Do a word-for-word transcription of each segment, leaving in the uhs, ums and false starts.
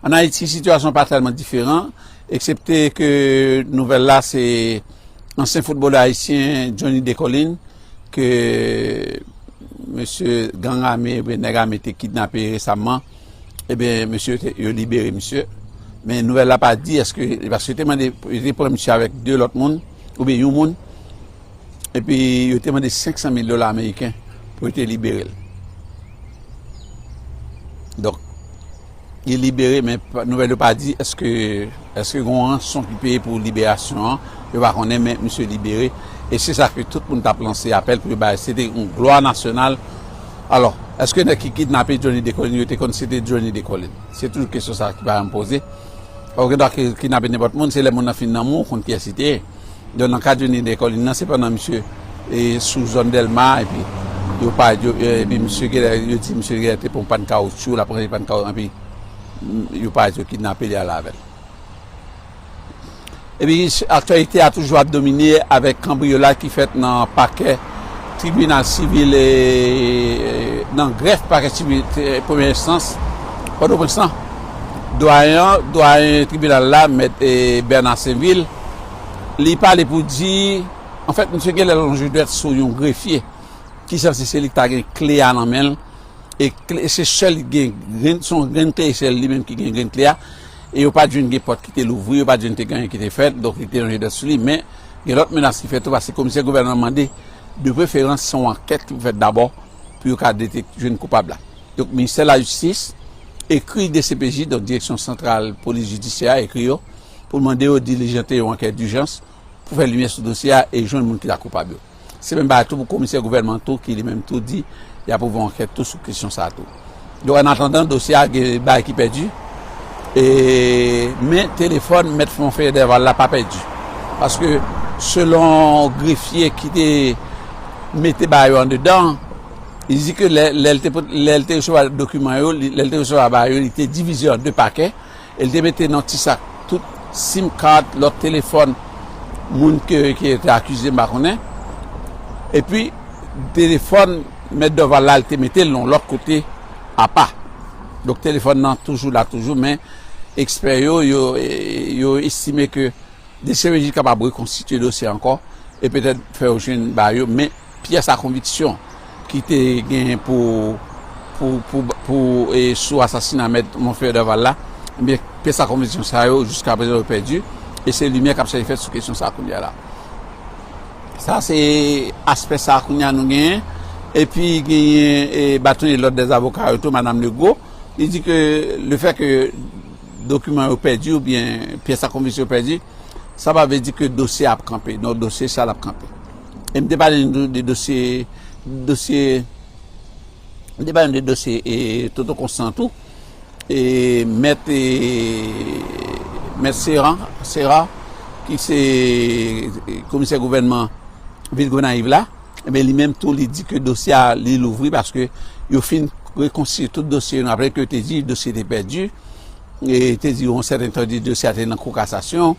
Ann Ayiti, sitiyasyon pa tèlman diferan, eksepte ke nouvèl la se ansyen foutbolè ayisyen Johnny Descollines ke mesye gang ame oubyen nèg ame te kidnape resamman. Ebyen, mesye yo te, yo libere misye. Men nouvèl la pa di èske, paske yo te mande, yo te pran misye avèk de lòt moun, oubyen yon moun, epi yo te mande senk san mil dola ameriken pou yo te libere l. Donk, li libere, men nouvèl yo pa di èske, èske gen yon ranson ki peye pou liberasyon an. Yo pa konnen, men misye libere. E se sa ke tout moun t ap lanse apèl pou yo bay. Se te yon glwa nasyonal. Alò, èske nèg ki kidnape Johnny Descollines, yo te konn se te Johnny Descollines? Se toujou kesyon sa ki pa janm poze. Ou gen dwa ki- kidnape nenpòt moun, se lè moun nan fin nan mou, ou konn kiyès li te ye. Donk, nan ka Johnny Descollines nan, se pandan misye e sou zòn Dèlma, epi yo pa, yo, epi misye genlè, yo di misye genlè te pran pann kawotchou, l ap ranje pann kawotchou, epi yo parèt yo kidnape li ale avè l. Epi, aktyalite a toujou ap domine avèk kanbriyolaj ki fèt nan pakè tribinal sivil, e, nan grèf pakè sivil, e, premyè enstans Pòtoprens lan. Dwayen an, dwayen tribinal la, mèt, e, Bernard Sainvil, li pale pou di, anfèt, misye genlè lonje dwèt sou yon grefye ki sanse se li ki ta gen kle a nan men l. E kle, se sèl li gen, grenn, se yon grenn kle, e sèl li menm ki gen grenn kle a. E yo pa t jwenn gen pòt ki te louvri, yo pa t jwenn te gen anyen ki te fèt, donk li te lonje dwèt sou li. Men, gen lòt menas ki fèt tou, paske komisè gouvènman mande, de preferans, se yon ankèt ki pou fèt dabò, pou yo ka detek-, jwenn koupab la. Donk, ministè lajistis ekri D C P J, donk Direksyon Santral Polis Jidisyè a, ekri yo, pou l mande yo dilijante yon ankèt dijans pou fè limyè sou dosye a e jwenn moun ki ta koupab yo. Se menm bagay tou pou komisè gouvènman tou ki li menm tou di y ap ouvri yon ankèt tou sou kesyon sa a tou. Donk, an atandan, dosye a gen bagay ki pèdi. E, men telefòn mèt Fonfrè Dèval la pa pèdi. Paske, selon grefye ki te mete bagay yo andedan, li di ke lè, lè l te pot-, lè l te resevwa dokiman yo, li- lè l te resevwa bagay yo, li te divize an de pakè. E l te mete nan ti sak tout sim card, lòt telefòn moun ke, ki te akize, m pa konnen. Epi, telefòn mèt Dèval la, l te mete l nan lòt kote apa. Donk, telefòn nan toujou la, toujou, men ekspè yo, yo, yo estime ke D C P J kapab rekonstitye dosye ankò e petèt fè yo jwenn ba yo, men pyès a konviksyon ki te genyen pou, pou, pou, pou, e, sou asasina mèt Monfrè Dèval la, ebyen, pyès a konviksyon sa yo, jiskaprezan, yo pèdi, e se limyè k ap chèche fèt sou kesyon sa a kounye a la. Sa se aspè sa a kounye a nou genyen. Epi genyen, e, batonye lòd dèzavoka yo tou, Madam Legros, li di ke lefètke dokiman yo pèdi oubyen pyès a konviksyon yo pèdi, sa pa vle di ke dosye a ap kanpe. Non, dosye sa l ap kanpe. E m te pale nou de dosye, dosye, m te pale nou de dosye, e, Toto Constant tou. E mèt, e, mèt Seran, Sera, ki se, e, komisè gouvènman vil Gonayiv la, ebyen, li menm tou, li di ke dosye a, li louvri paske yo fin rekonstitye tout dosye yo. Nou raple ke yo te di dosye te pèdi. E te di yon sèten tan, di dosye a te nan kou kasasyon.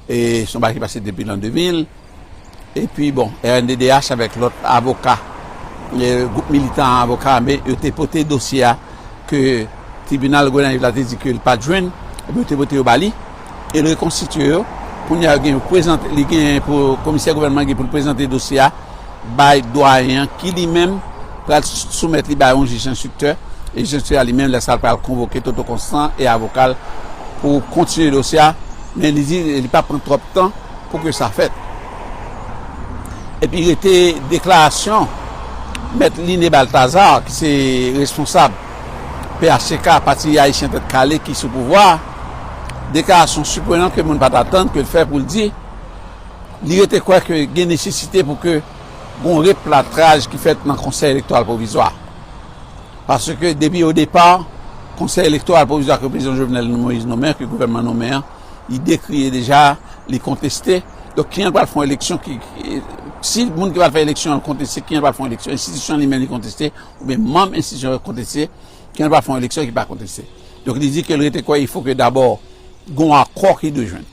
E se yon bagay ki pase depi lan de mil. Epi, bon, R N D D H avèk lòt avoka, e, gwoup militan avoka, men yo te pote dosye a ke tribinal Gonayiv la te di ke l pa t jwenn, epi yo te pote yo ba li, e l rekonstitye yo. Kounye a, yo gen pou prezante, li gen pou, komisè gouvènman gen pou l prezante dosye a bay dwayen an, ki li menm pral soumèt li bay yon jij enstriktè, e jij enstriktè a li menm, lè sa a, l pral konvoke Toto Constant e avoka l pou kontinye dosye a, men li di li p ap pran twòp tan pou ke sa fèt. Epi rete deklarasyon mèt Liné Balthazar, ki se responsab P H T K, Pati Ayisyen Tèt Kale, ki sou pouvwa a, deklarasyon siprenan ke moun pa t atann ke l fè pou l di, li rete kwè ke gen nesesite pou ke gon replatraj ki fèt nan Konsèy Elektoral Pwovizwa. Paske depi o depa, Konsèy Elektoral Pwovizwa ke Prezidan Jovenel Moïse nonmen, ke gouvènman nonmen an, li dekriye deja, li konteste. Donk, kijan l pral fè yon eleksyon ki, ki- si moun ki pral fè eleksyon an konteste, kijan l pral fè yon eleksyon? Enstitisyon li menm li konteste, oubyen manm enstitisyon yo konteste, kijan l pral fè yon eleksyon ki pa konteste? Donk, li di ke l rete kwè, il faut que d'abord, gon akò ki dwe jwenn.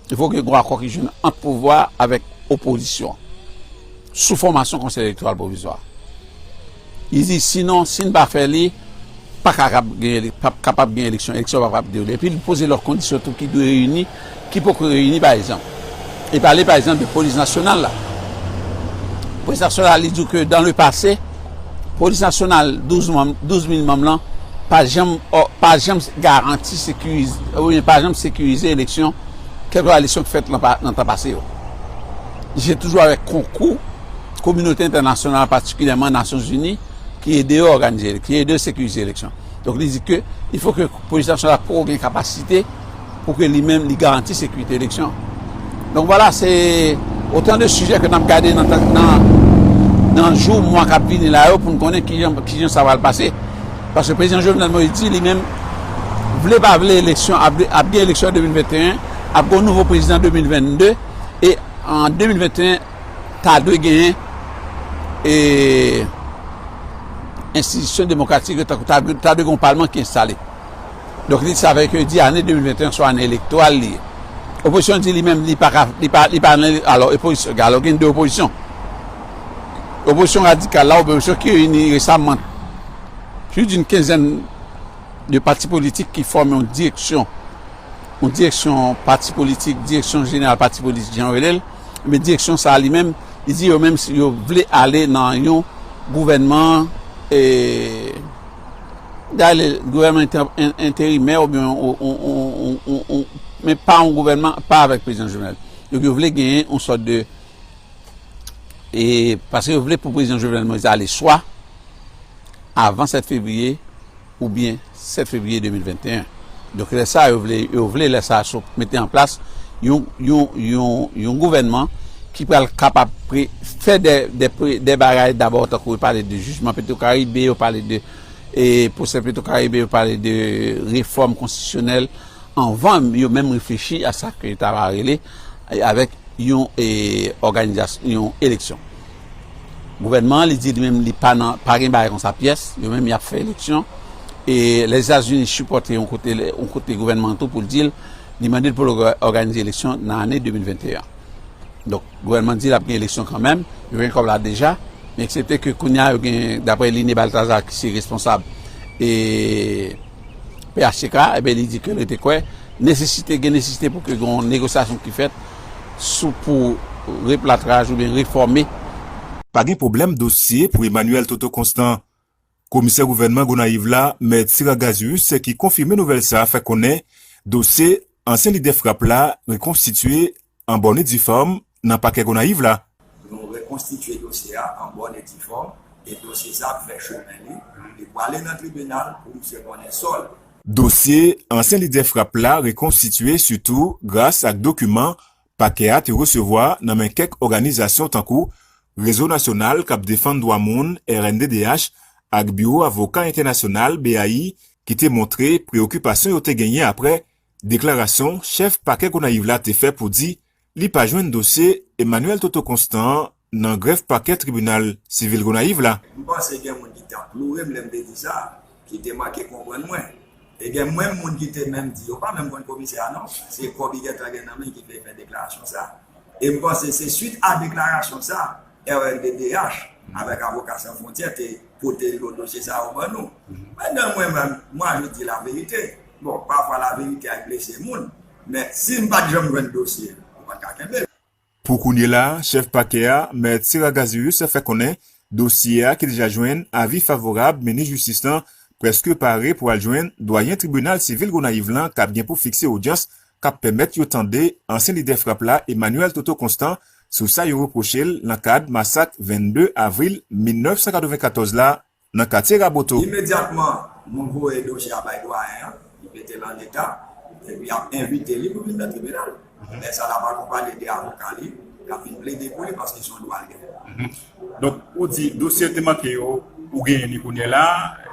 Il faut que gon akò ki jwenn ant pouvwa avèk opozisyon an sou fòmasyon Konsèy Elektoral Pwovizwa. Li di, sinon, si n pa fè li, pa kapab gen, pa kapab gen eleksyon, eleksyon pa kapab dewoule. Epi li poze lòt kondisyon tou ki dwe reyini, ki poko reyini, pa egzanp. Li pale, pa egzanp, de polis nasyonal la. Polis nasyonal, li di ke dans le passé, polis nasyonal, douz manm, douz mil manm lan, pa janm, pa janm garanti sekirize, oubyen pa janm sekirize eleksyon, kèlkeswa eleksyon ki fèt nan, nan tan pase yo. Se toujou avèk konkou kominote entènasyonal, patikilyèman Nasyonzini, ki ede yo òganize, ki ede yo sekirize eleksyon. Donk, li di ke il faut que polis nasyonal poko gen kapasite pou ke li menm li garanti sekirite eleksyon. Donk, vwala, se otan de sijè ke n ap gade nan, nan, nan jou, mwa k ap vini la yo pou n konnen kijan, kijan sa pral pase. Paske prezidan Jovenel Moïse di li menm, vle pa vle, eleksyon, ap, ap gen eleksyon an de mil venteyen, ap gen yon nouvo prezidan de mil vennde, e an de mil venteyen, ta dwe genyen e, enstitisyon demokratik yo, tankou ta, ta dwe gen yon palman ki enstale. Donk, li, sa vle ke di ane de mil venteyen se yon ane elektoral li ye. Opozisyon di li menm, li pa ka, li pa, li pa nan, alò, opozisyon, alò, gen de opozisyon. Opozisyon radikal la, opozisyon ki reyini resaman, plis d'une quinzaine de pati politik ki fòme yon direksyon, yon direksyon pati politik, direksyon jeneral pati politik, jan yo rele l, men direksyon sa a li menm, li di yo menm, si yo vle ale nan yon gouvènman, e, dayè, gouvènman ente-, en-, enterimè oubyen yon, yon, yon, yon, yon, men pa yon gouvènman, pa avèk prezidan Jovenel. Donk, yo vle genyen yon sòt de, e, paske yo vle pou prezidan Jovenel Moïse ale swa avan sèt fevriye oubyen sèt fevriye de mil venteyen. Donk, lè sa, yo vle, yo vle lè sa, so, mete an plas yon, yon, yon, yon gouvènman ki pral kapab pre-, fè de, de pre-, de bagay dabò, tankou yo pale de jijman Petro Caribe, yo pale de, e, pwosè Petro Caribe, yo pale de refòm konstitisyonèl anvan yo menm reflechi a sa ke yo ta va rele, e, avèk yon, e, òganizasyon, yon eleksyon. Gouvènman an, li di li menm, li pa nan, pa gen bagay konsa pyès, yo menm y ap fè eleksyon. E Lèzetazini sipòte yon kote, yon kote gouvènman an tou pou l di l, li mande l pou l òga-, òganize eleksyon nan ane de mil venteyen. Donk, gouvènman di l ap gen eleksyon kanmenm, yo gen kòb la deja, men eksepte ke kounye a yo gen, daprè Liné Balthazar ki se responsab, e, P H T K, ebyen, li di ke li te kwè nesesite, gen nesesite pou ke gen yon negosyasyon ki fèt sou, pou replatraj oubyen refòme. Pa gen pwoblèm dosye pou Emmanuel Toto Constant. Komisè gouvènman Gonayiv la, Mèt Sira Gazius, ki konfime nouvèl sa a, fè konnen dosye ansyen lidè frap la rekonstitye an bòn e di fòm nan pakè Gonayiv la. Nou rekonstitye dosye a an bòn e di fòm, e dosye sa ap fè chemen li. Li pwale nan tribinal pou misye konnen sòl. Dosye ansyen lidè frap la rekonstitye sitou gras ak dokiman pakè a te resevwa nan men kèk òganizasyon tankou Rezo Nasyonal k ap Defann Dwa Moun, R N D D H, ak Biwo Avoka Entènasyonal, B A I, ki te montre preyokipasyon yo te genyen aprè deklarasyon chèf pakè Gonayiv la te fè pou di li pa jwenn dosye Emmanuel Toto Constant an nan grèf pakè tribinal sivil Gonayiv la. M panse gen moun ki t ap loure m lè m te di sa, ki te manke konprann mwen. E gen menm moun ki te menm di, yo pa menm konn komisè a non, se kòb li gentan gen nan men ki fè, fè deklarasyon sa. E m panse se swit a deklarasyon sa, R N D D H avèk Avoka San Fwontyè te pote lo dosye sa yo ban nou. Pandan mwen menm, mwa je di la verite. Bon, pafwa la verite a blese moun, men si m pa t janm jwenn dosye, ou pa t ka kenbe l. Pou kounye la, chèf pakè a, Mèt Sira Gazius, fè konnen dosye a ki deja jwenn avi favorab minis jistis lan prèske pare pou al jwenn dwayen tribinal sivil Gonayiv lan k ap gen pou fikse odyans k ap pèmèt yo tande ansyen lidè frap la, Emmanuel Toto Constant, sou sa yo repwoche l nan kad masak vennde avril mil nèf san katrevenkatòz la nan katye Raboto. Imedyatman, nou voye dosye a bay dwayen an, li mete l an eta, epi y ap envite li pou vin nan tribinal. Lè sa l ap akonpaye de avoka li, k ap vin plede pou li paske se yon dwa l genyen. Donk, ou di dosye te manke yo, ou genyen li kounye la,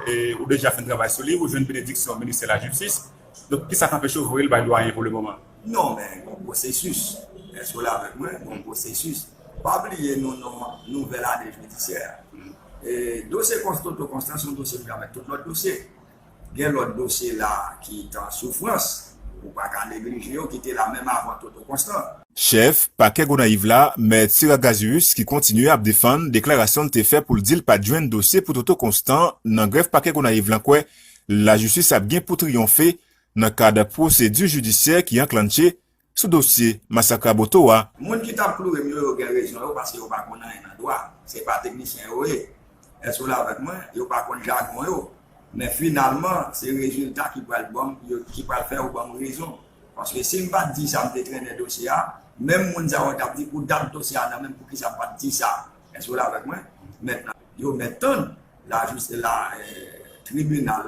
e ou deja fin travay sou li, ou jwenn benediksyon ministè lajistis. Donk, kisa k anpeche w voye l bay dwayen pou lemoman? Non, men gon pwosesis. Èske w la avèk mwen? Gon pwosesis. Pa bliye nou nan nouvèl ane jidisyè. E dosye Toto Constant se yon dosye menm jan avèk tout lòt dosye. Gen lòt dosye la ki t an soufrans. Ou pa ka neglije yo, ki te la menm avan Toto Constant. Chèf pakè Gonayiv la, Mèt Sira Gazius, ki kontinye ap defann deklarasyon l te fè pou l di l pa t jwenn dosye pou Toto Constant nan grèf pakè Gonayiv lan, kwè lajistis ap gen pou triyonfe nan kad pwosedi jidisyè ki anklantche sou dosye masak Raboto a. Moun ki t ap kloure m yo, yo gen rezon yo, paske yo pa konn anyen nan dwa. Se pa teknisyen yo ye. Èske w la avèk mwen? Yo pa konn jagon yo. Men finalman, se rezilta ki pral ban m, yo, ki pral fè yo ban m rezon. Paske si m pa t di sa, m te trennen dosye a, menm moun sa yo t ap di, pou dat dosye a nan men m, poukisa m pa t di sa? Èske w la avèk mwen? Mentnan, yo mèt tann lajis-, la, eh, tribinal